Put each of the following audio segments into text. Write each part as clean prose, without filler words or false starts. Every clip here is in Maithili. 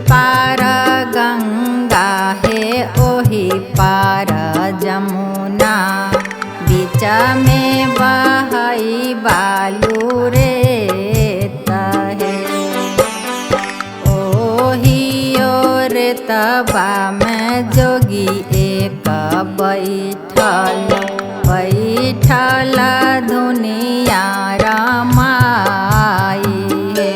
पार गंगा हे ओही पार जमुना, बीच में बहई बालू रे हे। ओही ओर तबा में जोगी एक बैठल, बैठल दुनिया रमाई हे।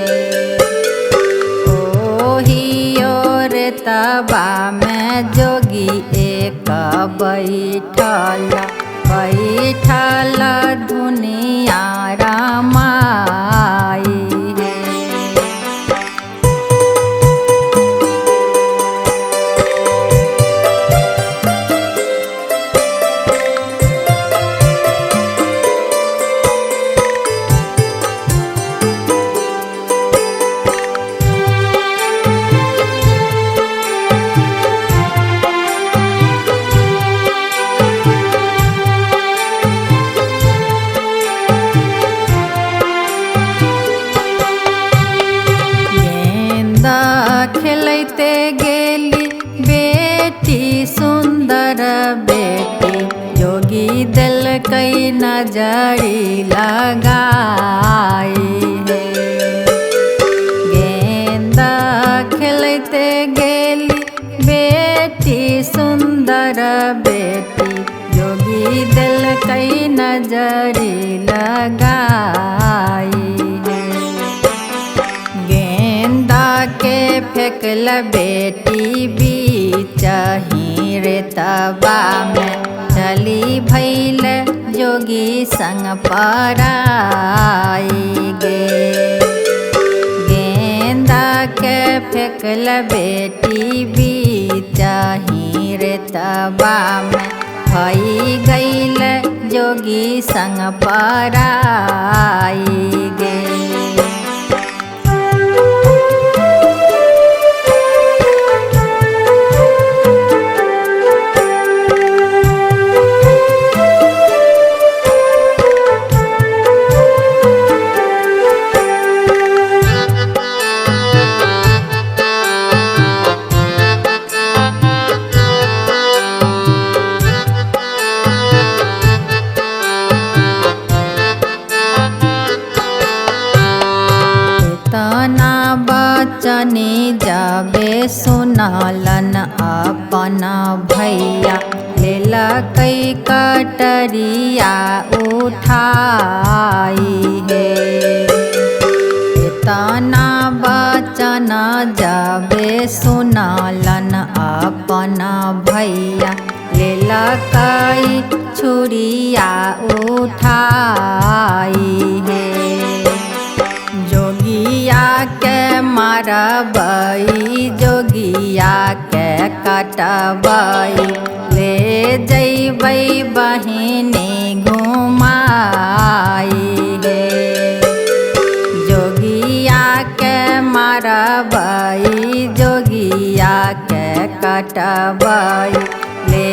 ओही ओर तबा में जोगी एक बैठल, बैठल दुनिया रमाई हे। खेलते गेली बेटी सुंदर बेटी, जोगी देलकै नजरी लगाई हे। गेंदा खेलते गेली बेटी सुंदर बेटी, जोगी देलकै नजरी लगाई हे। गेंदा के फेकल बेटी बीच ही रेतबा में, चली भैल जोगी संग पराई गे। गेंदा के फेकल बेटी बीच ही रेतबा में, भई गईल जोगी संग पराई गे। तना बचनी जाबे सुनलन अपन भैया, लेलकै कटरिया उठाई हे। तना बचन जाबे सुनलन अपन भैया, लेलकै छुरिया उठाई हे। जोगिया के मारबै जोगिया के कटबै, ले जैबै बहिनी घुमाई हे। जोगिया के मारबै जोगिया के कटबै, ले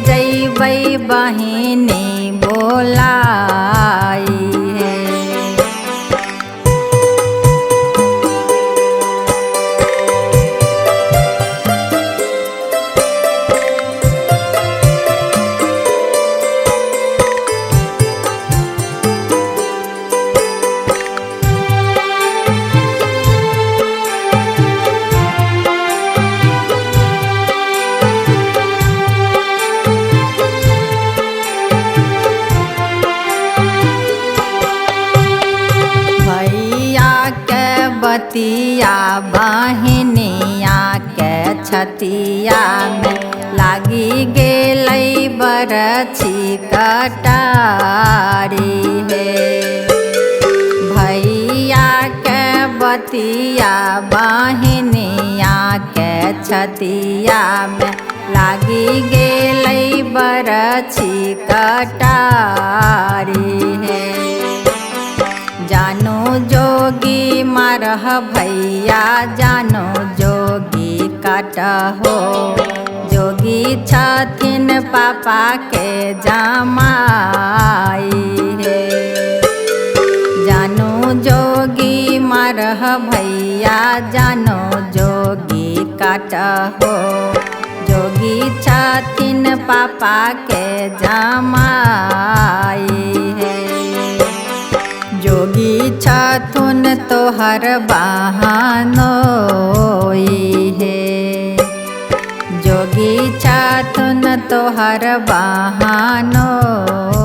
जैबै बहिनी बोलाई हे। बतिया बहिनिया के छतिया में लागी गेलै बरछी कटारी हे। भैया के बतिया बहिनिया के छतिया में लागी गेलै बरछी कटारी हे। जानो जोगी मारह भैया जानो जोगी काटहो, जोगी छथिन पापा के जमाई हे। जानो जोगी मारह भैया जानो जोगी काट हो। जोगी छथिन पापा के जमाई हे। जोगी छथुन तोहर बहनोई हे। जोगी छथुन तोहर बहनोई।